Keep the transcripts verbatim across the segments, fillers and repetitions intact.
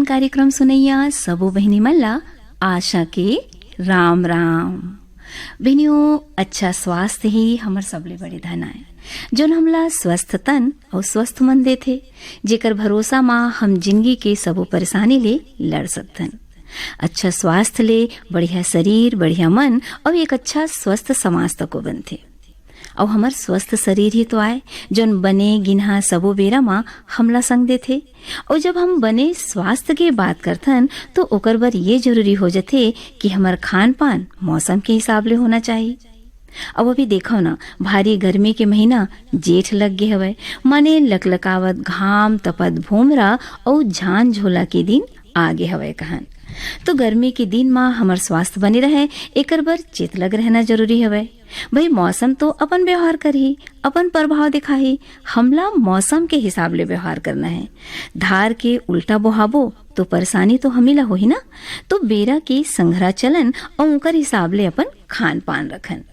कार्यक्रम सुनैया सबो बहिनी मन ला आशा के राम राम। बहिनियों, अच्छा स्वास्थ्य ही हमर सबले बड़े धन आय, जोन हमला स्वस्थ तन अउ स्वस्थ मन देथे, जेकर भरोसा मा हम जिंदगी के सबो परेशानी ले लड़ सकथन। अच्छा स्वास्थ्य ले बढ़िया शरीर, बढ़िया मन अउ एक अच्छा स्वस्थ समाज तको बनथे। अउ हमर स्वस्थ शरीर ही तो आय, जोन बने गिनहा सबो बेरा मा हमला संग देथे। अउ जब हम बने स्वास्थ्य के बात करथन, तो ओकर बर ये जरूरी हो जथे कि हमर खान पान मौसम के हिसाब ले होना चाही। अब अभी देखो ना, भारी गर्मी के महीना जेठ लग गे हवय, माने लकलकावत घाम, तपत भोमरा अउ झान झोला के दिन आ गे हवय कहन। तो गर्मी के दिन मा हमर स्वास्थ्य बने रहे, एकर बर चेत लग रहना जरूरी हवय। भाई, मौसम तो अपन व्यवहार करही, अपन प्रभाव दिखाही। हमला मौसम के हिसाब ले व्यवहार करना है। धार के उल्टा बोहाबो तो परेशानी तो हमी ला होही ना। तो बेरा के संघरा चलन अउ ओकर हिसाब ले अपन खान पान रखन।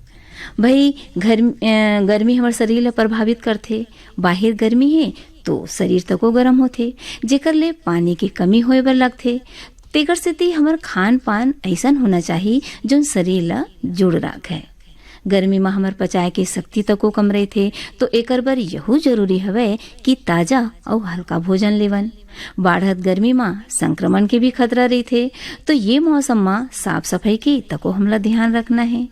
भाई, घर, अ, गर्मी हमर शरीर ला प्रभावित करथे। बाहिर गर्मी हे तो शरीर तको गरम होथे, जेकर ले पानी के कमी होए बर लगथे। तेकर सेती हमर खान पान अइसन होना चाही, जोन शरीर ला जुड़ राखे। गर्मी म हमर पचाए के शक्ति तको कम रहिथे, तो एकर बर यहू जरूरी हवय कि ताजा अउ हल्का भोजन लेवन। बाढ़त गर्मी म संक्रमण के भी खतरा रहिथे, तो ये मौसम म साफ सफाई के तको हमला ध्यान रखना हे।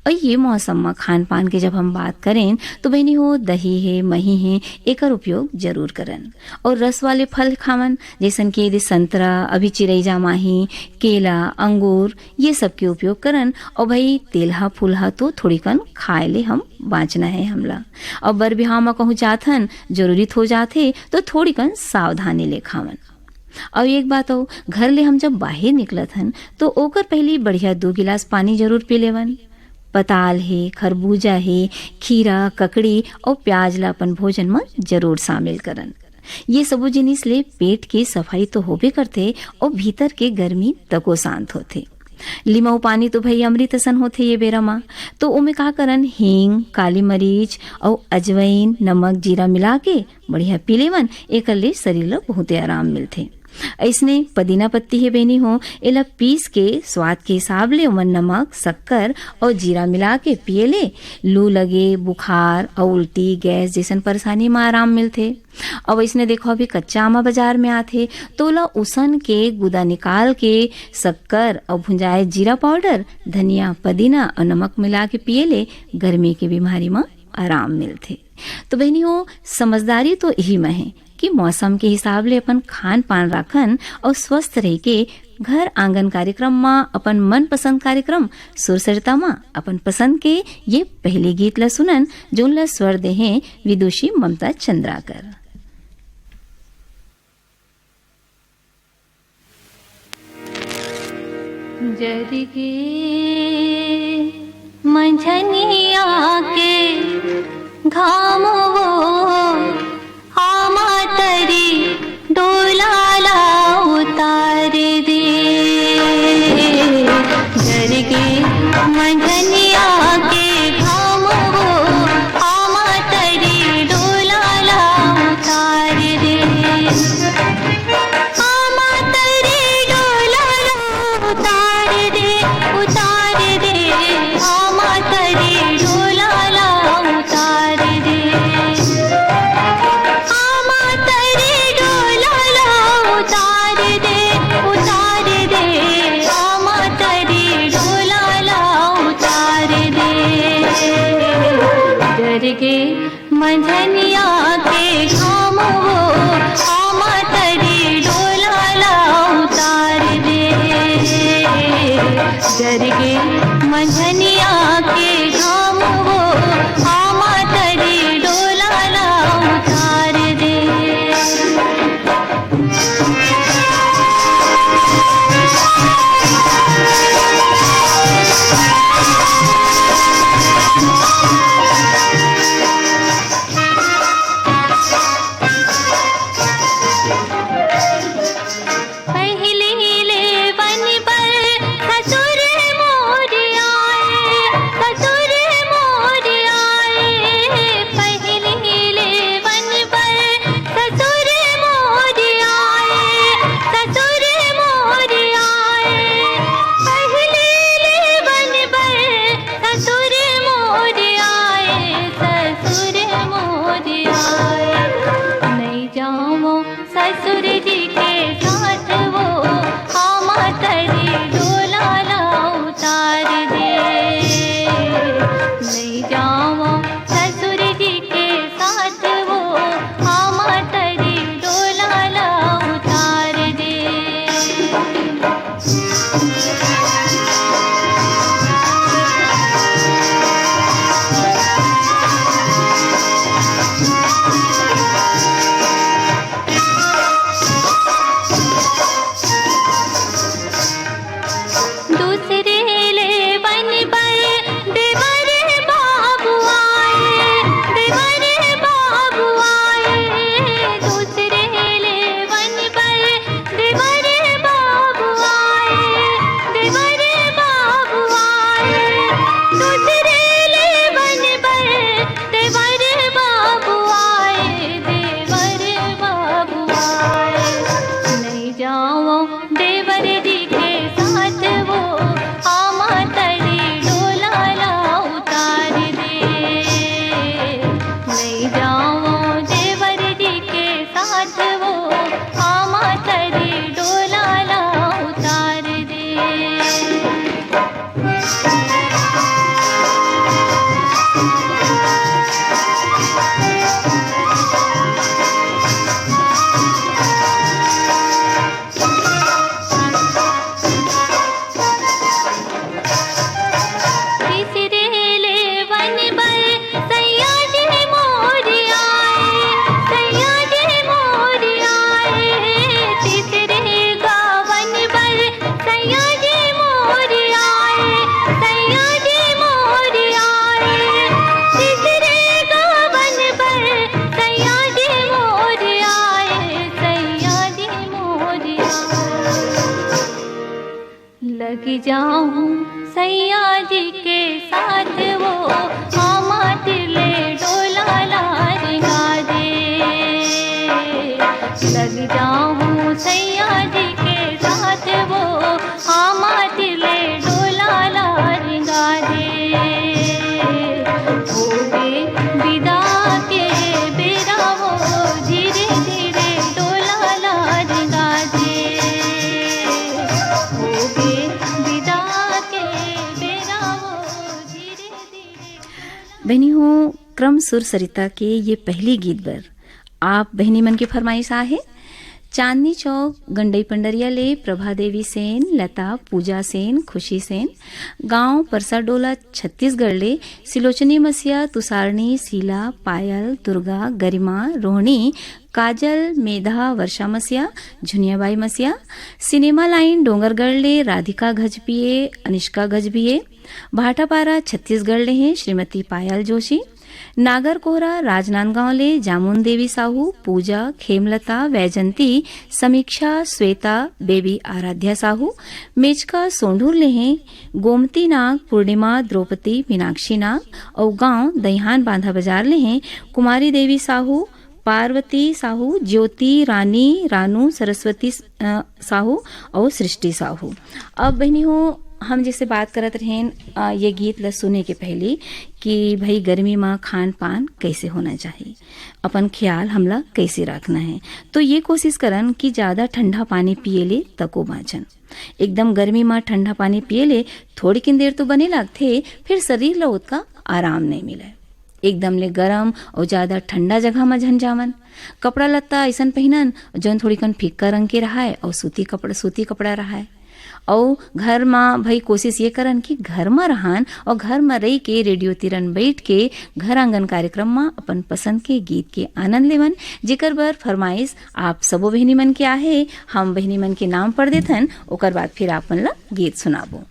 अउ ये मौसम म खान पान के जब हम बात करेन, तो बहिनी हो, दही हे, मही हे, एकर उपयोग जरूर करन। अउ रस वाले फल खावन, जइसन कि यदि संतरा, अभी चिरई जामाही, केला, अंगूर, ये सब के उपयोग करन। अउ भाई, तेलहा फूलहा तो थोड़ी कन खाए ले हम बाँचना हे हमला। अउ बर बिहाव म कहूँ जाथन, जरूरी हो जाथे, तो थोड़ी कन सावधानी ले खावन। अउ एक बात अउ, घर ले हम जब बाहिर निकलत हन, तो ओकर पहिली बढ़िया दू गिलास पानी जरूर पी लेवन। पताल हे, खरबूजा हे, खीरा, ककड़ी अउ प्याज ला अपन भोजन म जरूर शामिल करन। ये सबो जिनिस ले पेट के सफाई तो होबे करथे अउ भीतर के गर्मी तको शांत होथे। लिमऊ पानी तो भई अमृत असन होथे ये बेरा म। तो ओमे का करन, हींग, काली मरीच अउ अजवइन, नमक, जीरा मिला के बढ़िया पी लेवन, एकर ले शरीर ल बहुते आराम मिलथे। अइसने पदीना पत्ती हे बहिनी हो, एला पीस के स्वाद के हिसाब ले ओमन नमक, शक्कर अउ जीरा मिला के पिए ले लू लगे, बुखार अउ उल्टी, गैस जइसन परेशानी म आराम मिलथे। अउ अइसने देखो, अभी कच्चा आमा बाजार में आथे, तो ओला उसन के गुदा निकाल के शक्कर अउ भुंजाए जीरा पाउडर, धनिया, पदीना अउ नमक मिला के पिए ले गर्मी के बीमारी म आराम मिलथे। तो बहिनी हो, समझदारी तो इही म हे कि मौसम के हिसाब ले अपन खान पान राखन अउ स्वस्थ रह के घर आंगन कार्यक्रम म अपन मनपसंद कार्यक्रम सुर सरिता म अपन पसंद के ये पहली गीत ल सुनन, जोन ल स्वर दे हे विदुषी ममता चंद्राकर। जरिगे मंझनिया के घाम वो, आमा तरी डोला ला उतार दे। जरिगे मंझनिया के घाम वो, आमा तरी डोला ला उतार दे। आमा तरी डोला ला उतार दे, उतार दे। आमा तरी डोला ला उतार दे। आमा तरी डोला ला उतार दे, उतार दे। आमा तरी डोला ला उतार दे। जरिगे मंझनिया के घाम वो, आमा तरी डोला ला उतार दे। जरिगे मंझनिया के घाम वो, आमा तरी डोला ला उतार दे। दूसरे ले बन बर देवर बाबू आए, देवर बाबू आए। नहीं जाओ देवर जी के साथ, वो आमा तरी डोला ला उतार दे। नहीं जाओ देवर जी के साथ, वो आमा तरी डोला ला उतार दे। लग जाऊं सैया जी के साथ, वो आमा तिले डोला ला रिंगा दे। लग जाऊं सैया जी के साथ, वो आमा तिले डोला ला रिंगा दे। होगे विदा के बेरा, वो धीरे धीरे डोला ला रिंगा दे। होगे विदा के बेरा, वो धीरे धीरे। बहनी हो, क्रम सुर सरिता के ये पहली गीत बर आप बहनी मन के फरमाइश आहे। चांदनी चौक गंडई पंडरिया ले प्रभा देवी सेन, लता, पूजा सेन, खुशी सेन, गांव परसाडोला, छत्तीसगढ़ ले सिलोचनी मसिया, तुसारनी, शीला, पायल, दुर्गा, गरिमा, रोहणी, काजल, मेधा, वर्षा मसिया, झुनियाबाई मसिया, सिनेमा लाइन डोंगरगढ़ ले राधिका घजपिये, अनिष्का घजपिये, भाटापारा छत्तीसगढ़ ले हे श्रीमती पायल जोशी, नागर कोहरा राजनांदगांव ले जामुन देवी साहू, पूजा, खेमलता, वैजंती, समीक्षा, श्वेता, बेबी आराध्या साहू, मेचका सोंढूर ले हे गोमती नाग, पूर्णिमा, द्रौपदी, मीनाक्षी नाग, अउ गांव दईहान बांधा बाजार ले हे कुमारी देवी साहू, पार्वती साहू, ज्योति, रानी, रानू, सरस्वती, अ, साहू अउ सृष्टि साहू। अब बहनी हो, हम जैसे बात करत रहेन, अ, ये गीत ल सुने के पहली कि भाई गर्मी म खान पान कैसे होना चाहिए, अपन ख्याल हमला कैसे रखना है, तो ये कोशिश करन कि ज़्यादा ठंडा पानी पिए ले तको बाँचन। एकदम गर्मी म ठंडा पानी पिए ले थोड़ी किन देर तो बने लागथे, फिर शरीर ल ओतका आराम नहीं मिले। एकदम ले गरम अउ ज्यादा ठंडा जगह म झन जावन। कपड़ा लत्ता अइसन पहिनन, जौन थोड़ी कन फीका रंग के रहाय अउ सूती कपड़ा, सूती कपड़ा रहाय। अउ घर म भाई कोशिश ये करन कि घर म रहन अउ घर म रहि के रेडियो तिरन बैठ के घर आंगन कार्यक्रम म अपन पसंद के गीत के आनंद लेवन, जेकर बर फरमाइश आप सबो बहिनी मन के आहे। हम बहिनी मन के नाम पढ़ देथन, ओकर बाद फिर आप मन ल गीत सुनाबो।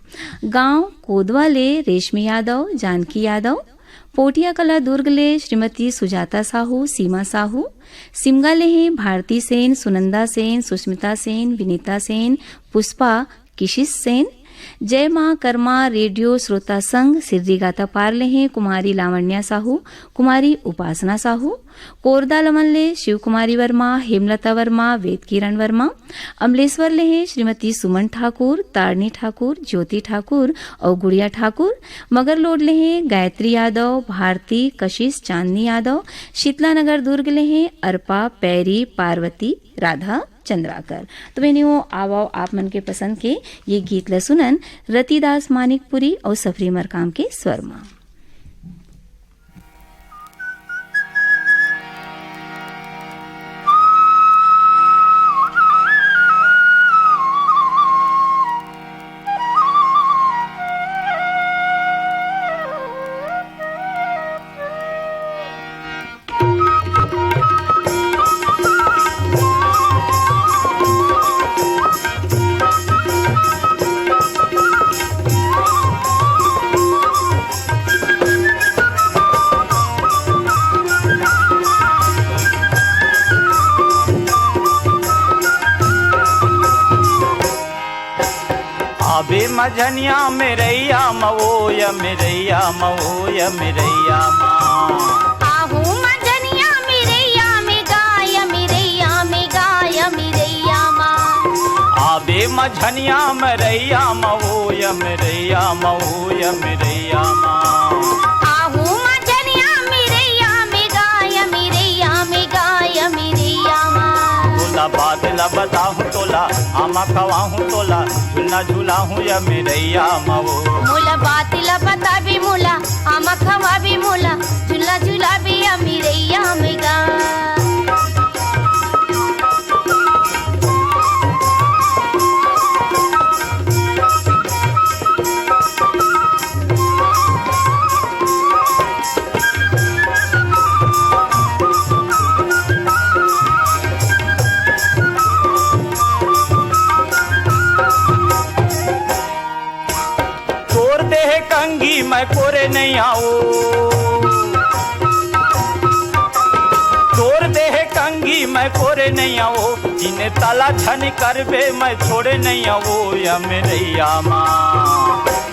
गांव कोदवा ले रेशमी यादव, जानकी यादव, पोटिया कला दुर्ग ले श्रीमती सुजाता साहू, सीमा साहू, सिमगा ले हैं भारती सेन, सुनंदा सेन, सुष्मिता सेन, विनीता सेन, पुष्पा, किशिश सेन। जय मां कर्मा रेडियो श्रोता संघ सिर्री गातापार ले हैं कुमारी लावण्या साहू, कुमारी उपासना साहू। कोरदा लमन ले शिव कुमारी वर्मा, हेमलता वर्मा, वेद किरण वर्मा। अमलेश्वर ले हैं श्रीमती सुमन ठाकुर, तारणी ठाकुर, ज्योति ठाकुर अउ गुड़िया ठाकुर। मगरलोड ले हैं गायत्री यादव, भारती, कशिश, चांदनी यादव। शीतला नगर दुर्ग ले हैं अर्पा, पैरी, पार्वती, राधा, चंद्राकर। तो बहनियों, आवव आप मन के पसंद के ये गीत ल सुनन रतिदास मानिकपुरी अउ सफरी मरकाम के स्वर म। झनिया मेरैया म ओ या मेरैया म ओ या मेरैया म। आहू मझनिया मेरैया में गा, या मेरैया में गा, या मेरैया मा। आबे मझनिया मेरैया म ओ या मेरैया म ओ या मेरैया म। आहू मझनिया मेरैया में गा, या मेरैया में गा, या मेरैया मा। तोला बात ला बताहूँ तोला, आमा खवाहूँ तोला, झुलना झुलाहूँ या मेरैया म ओ। मोला बात ला बताबे मोला, आमा खवाबे मोला, झुलना झुलाबे या मेरैया में गा। तोर देह कंगी मैं कोरे नइ आंव। तोर देह कंगी मैं कोरे नइ आंव। जिने तला झन करबे मैं छोड़े नइ आंव या मेरैया मा।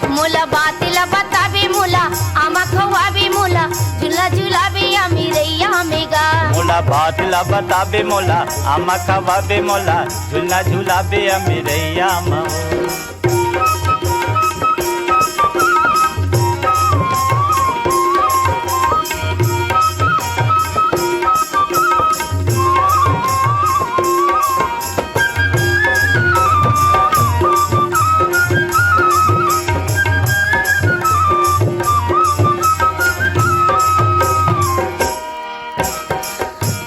मोला बात ला बताबे मोला, आमा खवाबे मोला, झुलना झुलाबे या मेरैया में गा। मोला बात ला बताबे मोला, आमा खवाबे मोला, झुलना झुलाबे या मेरैया मा।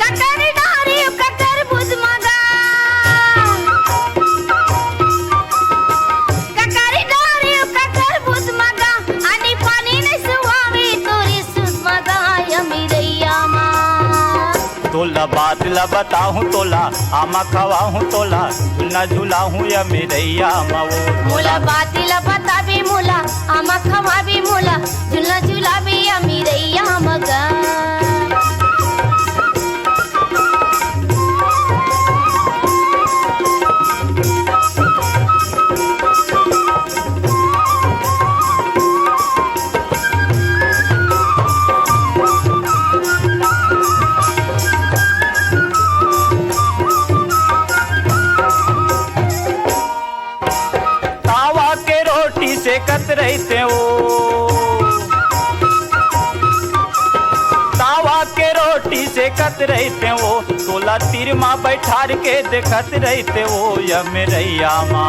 ककर डारे ककर बुध मगा, ककर डारे ककर बुध मगा, आनी पानी नइ सुहावे तोरी सुध मगा या मेरैया मा। तोला बात ला बताहूँ तोला, आमा खवाहूँ तोला, झुलना झुलाहूँ या मेरैया मा ओ। मोला बात ला बताबे मोला, आमा खवाबे मोला, झुलना झुलाबे या मेरैया मा गा। तावा के रोटी सेकत रहितेंव। तावा के रोटी सेकत रहितेंव। तोला तीर मा बैठार के देखत रहितेंव या मेरैया मा।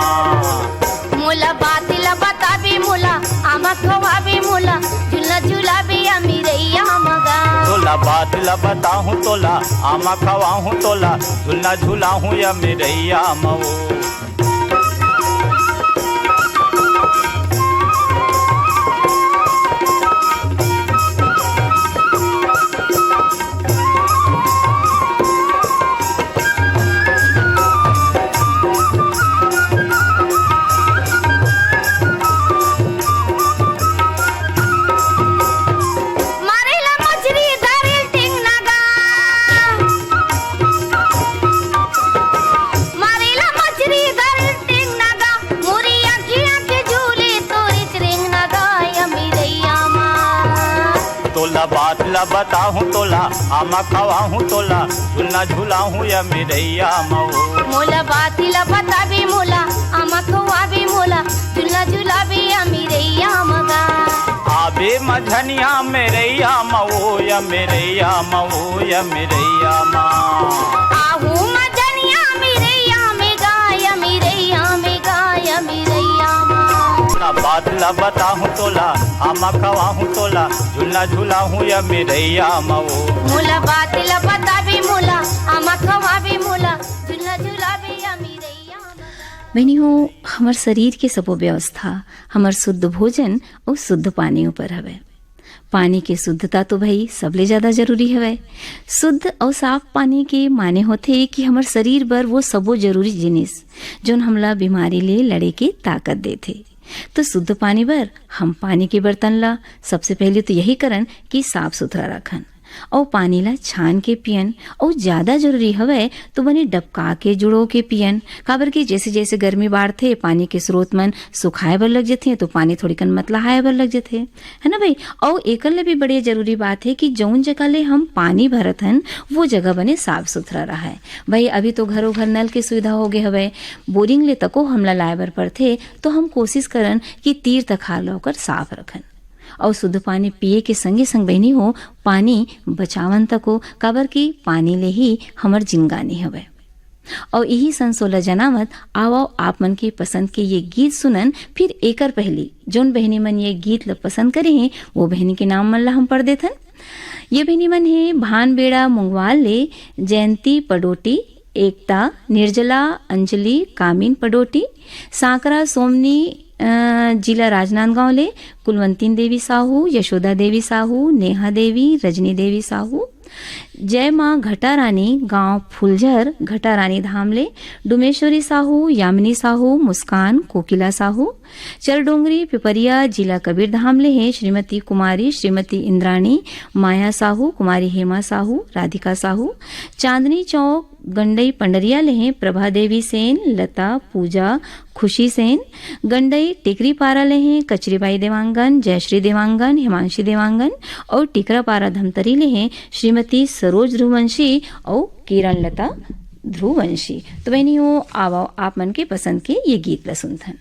मोला बात ला बताबे मोला, आमा खवाबे मोला, झुलना झुलाबे या मेरैया मा गा। तोला बात ला बताहूँ तोला, आमा खवाहूँ तोला, झुलना झुलाहूँ या मेरैया मा ओ। मारेला मछरी धरेल टेंगना गा। मारेला मछरी धरेल टेंगना गा। मोरी आँखी आँखी झूले तोरी टेंगना गा या मेरैया मा। तोला बात ला बताहूँ तोला, आमा खवाहूँ तोला, झुलना झुलाहूँ या मेरैया मा ओ। मोला बात ला बताबे मोला, आमा खवाबे मोला, झुलना झुलाबे या मेरैया मा गा। आबे मझनिया मेरैया मा ओ या मेरैया मा ओ या मेरैया मा। आहू मझनिया मेरैया में गा या मेरैया में गा या मेरैया मा। ना बात ला बताहूँ तोला, आमा खवाहूँ तोला, झुलना झुलाहूँ या मेरैया मा ओ। मोला बात ला बताबे मोला, आमा खवाबे मोला, झुलना झुलाबे या मेरैया मा। बहिनी हो, हमर शरीर के सबो व्यवस्था हमर शुद्ध भोजन अउ शुद्ध पानी ऊपर हवय। पानी के शुद्धता तो भई सबले ज्यादा जरूरी हवय। शुद्ध अउ साफ पानी के माने होथे कि हमर शरीर बर वो सबो जरूरी जिनिस, जोन हमला बीमारी ले लड़े के ताकत देथे। तो शुद्ध पानी बर हम पानी के बर्तन ला सबसे पहले तो यही करन कि साफ सुथरा रखन। अउ पानी ला छान के पियन, अउ ज्यादा जरूरी हवय तो बने डबका के, जुड़ो के पियन, काबर कि जैसे जैसे गर्मी बाढ़थे, पानी के स्रोत मन सुखाए बर लग जथे, तो पानी थोड़ी कन मतलहाए बर लग जथे, है ना भाई? अउ एकर ले भी बड़े जरूरी बात है कि जौन जगह ले हम पानी भरत हन, वो जगह बने साफ सुथरा रहे। भाई, अभी तो घरों घर नल के सुविधा हो गए हवय, बोरिंग ले तको हमला लाए बर पड़थे, तो हम कोशिश करन कि तीर तखार ला ओकर साफ रखन। अउ शुद्ध पानी पिए के संगे संग, बहिनी हो, पानी बचावन तको, काबर कि पानी ले ही हमर जिनगानी हवय। अउ इही संसोला जनावत, आवव आप मन के पसंद के ये गीत सुनन। फिर एकर पहली, जोन बहिनी मन ये गीत ल पसंद करे हैं, वो बहिनी के नाम मन ला हम पढ़ देथन। ये बहिनी मन हे भानबेड़ा मुंगवाल ले जयंती पडोटी, एकता, निर्जला, अंजलि, कामिन पडोटी, सांकरा सोमनी, अ, जिला राजनांदगांव ले कुलवंतीन देवी साहू, यशोदा देवी साहू, नेहा देवी, रजनी देवी साहू, जय माँ घटारानी, गांव फुलझर, घटारानी धाम ले डुमेश्वरी साहू, यामिनी साहू, मुस्कान, कोकिला साहू, चरडोंगरी पिपरिया, जिला कबीरधाम ले हे श्रीमती कुमारी, श्रीमती इंद्राणी, माया साहू, कुमारी हेमा साहू, राधिका साहू, चांदनी चौक गंडई पंडरिया ले हे प्रभा देवी सेन, लता, पूजा, खुशी सेन, गंडई टिकरीपारा ले हे कचरीबाई देवांगन, जयश्री देवांगन, हिमांशी देवांगन, अउ टिकरापारा धमतरी ले हे श्रीमती सरोज ध्रुवंशी अउ किरण लता ध्रुवंशी। तो बहनी हो, आवव आप मन के पसंद के ये गीत ल सुनथन।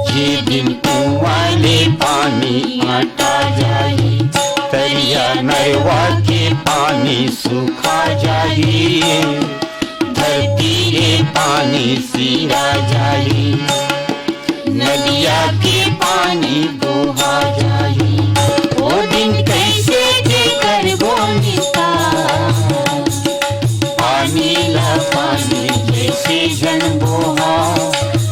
जे दिन कुआं ले पानी आटा जाही, तरिया नरवा के पानी सूखा जाही, धरती ले पानी सीरा जाही, नदिया के पानी बोहा जाही। ओ दिन कैसे के करबो निकाल? पानी ला पानी जैसे झन बोहा,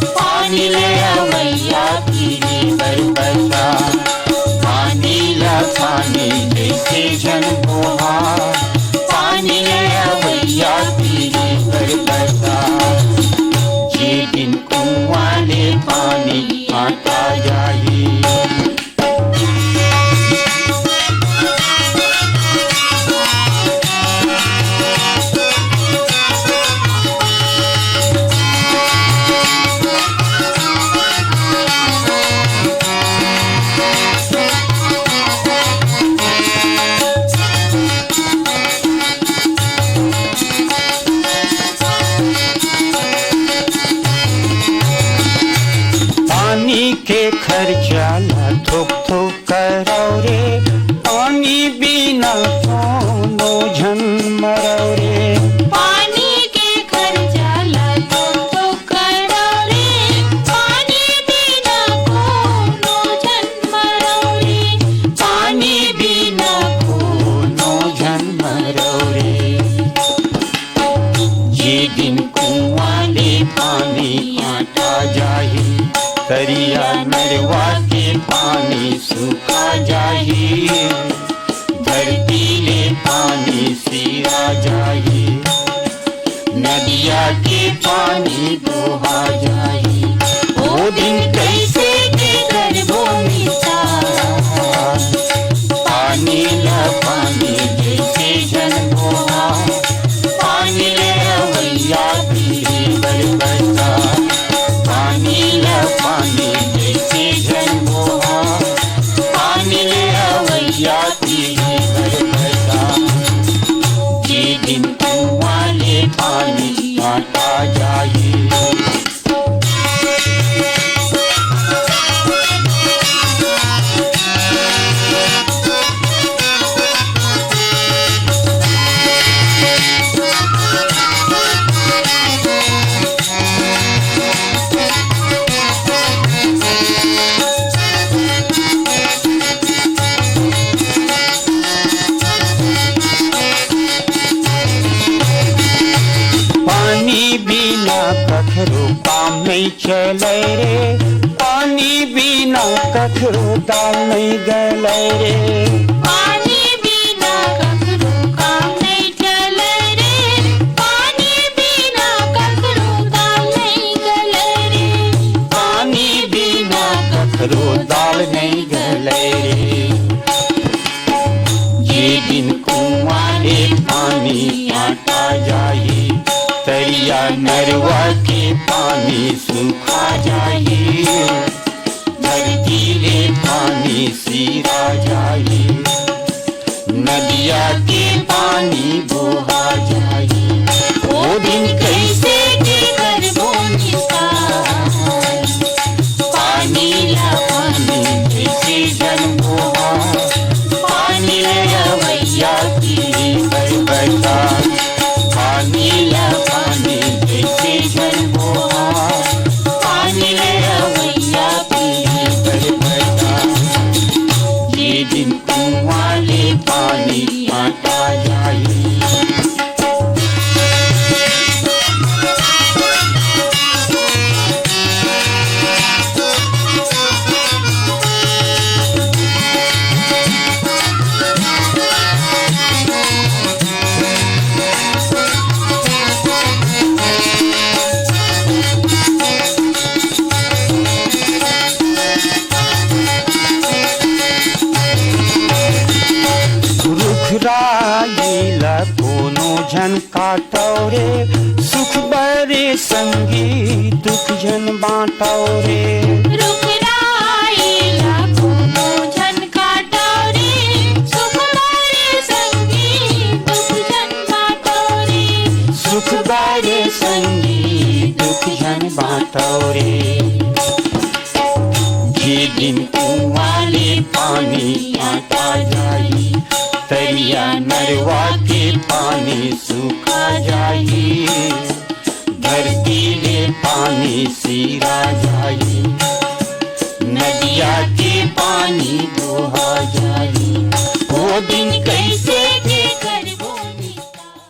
पानी ले अवैया पीढ़ी बर बता। पानी ला पानी जैसे झन बोहा, पानी ले अवैया पीढ़ी बर बता। जे दिन कुआं ले पानी आटा जाही। पानी के खर्चा ला थोक थोक करव रे, पानी बिना कोनो झन मरव रे। पानी के खर्चा ला थोक थोक करव रे, पानी बिना कोनो झन मरव रे, पानी बिना कोनो झन मरव रे। जे दिन कुआं ले पानी आटा जाही, तरिया नरवा के पानी सूखा जाही, धरती ले पानी सीरा जाही, नदिया के पानी बोहा जाही। ओ दिन कैसे के करबो निकाल? पानी ला पानी जैसे झन बोहा, पानी ले अवैया पीढ़ी बर बता। पानी ला पानी जैसे झन बोहा, पानी ले अवैया पीढ़ी बर बता। जे दिन कुआं ले पानी आटा जाही। पानी बिना कखरो नइ चलय रे, पानी बिना कखरो दाल नइ गलय रे। पानी बिना कखरो काम नइ चलय रे, पानी बिना कखरो दाल नइ गलय रे। पानी बिना कखरो दाल नइ गलय रे। जे दिन कुआं ले पानी आटा जाही, तरिया नरवा के पानी सुखा जाही। धरती ले पानी सिरा जाही, नदिया के पानी बोहा जाही। ओ दिन कैसे के करबो निकाल? पानी ला पानी जैसे जनबो हा, पानी ले अवैया की बरबता। पानी ला पानी जैसे जनबो हा, पानी ले अवैया की बरबता। ये दिन कुआं ले पानी आता जाही। रुख राई ला कोनो झन काटव रे, सुख बरे संगी दुख झन बांटव रे। रुख राई ला कोनो झन काटव रे, सुख बरे संगी दुख झन बांटव रे। सुख बरे संगी दुख झन बांटव रे। जे दिन कुआं ले पानी आता जाही, तरिया नरवा के पानी सुखा जाही। धरती ले पानी सिरा जाही, नदिया के पानी बोहा जाही। ओ दिन कैसे के करबो निकाल?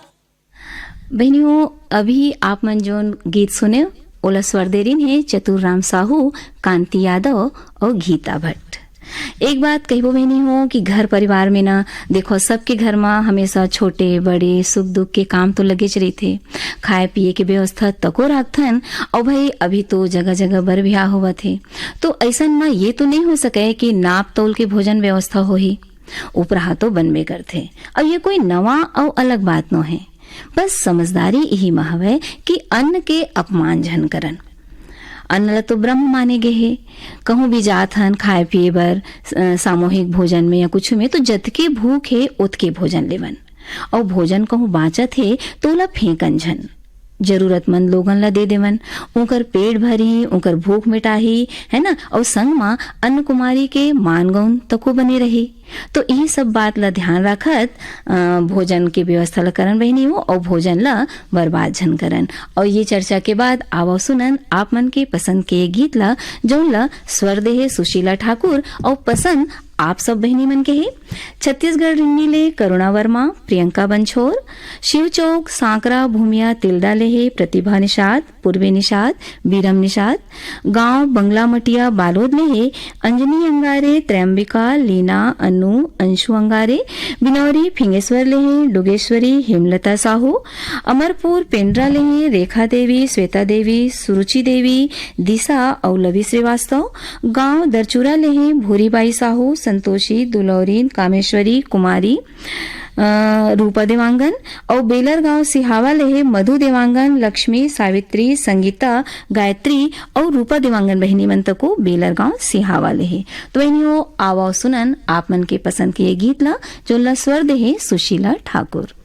बहनियों, अभी आप मन जोन गीत सुने, ओला स्वर दे रिन हे चतुर राम साहू, कांति यादव और गीता भट्ट। एक बात कहिबो बहनी हो कि घर परिवार में ना, देखो, सबके घर में हमेशा छोटे बड़े सुख दुख के काम तो लगेच रहिथे। खाए पिए के व्यवस्था तको राखथन। और भाई, अभी तो जगह जगह बर ब्याह होवत हे, तो ऐसन में ये तो नहीं हो सके कि नाप तौल के भोजन व्यवस्था होही। उपराहा तो बनबे करथे। अब ये कोई नवा अउ अलग बात नो हे। बस समझदारी इही म हवय कि अन्न के अपमान झन करन। अन्न ल तो ब्रह्म माने गे हे। कहूँ भी जात हन खाए पिए बर, अ, सामूहिक भोजन में या कुछ में, तो जतके भूख हे, ओतके भोजन लेवन। अउ भोजन कहूँ बाँचत हे, तो ओला फेंकन झन। जरूरतमंद लोगन ला दे देवन, उंकर पेट भरही, उंकर भूख मिटाही, है ना? अउ संग मा अन्न कुमारी के मान गौन तको बने रही। तो इही सब बात ला ध्यान राखत, अ, भोजन के व्यवस्था ला करन बहिनी हो, अउ भोजन ला बर्बाद झन करन। अउ ये चर्चा के बाद आवव सुनन आप मन के पसंद के गीत ला, जौन ला स्वर देहे सुशीला ठाकुर अउ पसंद आप सब बहिनी मन के हे। छत्तीसगढ़ रिन्नी ले करुणा वर्मा, प्रियंका बंछोर, शिव चौक, सांकरा, भूमिया, तिल्दा ले हे प्रतिभा निषाद, पूर्वी निषाद, बीरम निषाद, गांव बंगला मटिया, बालोद ले हे अंजनी अंगारे, त्रैम्बिका, लीना, अनु, अंशु अंगारे, बिनौरी, फिंगेश्वर ले हे डुगेश्वरी, हेमलता साहू, अमरपुर पेंड्रा ले हे रेखा देवी, श्वेता देवी, सुरुचि देवी, दिशा अउ लवी श्रीवास्तव, गांव दरचूरा ले हे भूरीबाई साहू, संतोषी, दुलौरीन, कामेश्वरी, कुमारी, अ, रूपा देवांगन अउ बेलर गांव सिहावा ले हे मधु देवांगन, लक्ष्मी, सावित्री, संगीता, गायत्री अउ रूपा देवांगन बहिनी मन तको बेलर गांव सिहावा ले हे। तो बहिनी हो, आवव सुनन आप मन के पसंद के ये गीत ला, जोन ला स्वर दे हे सुशीला ठाकुर।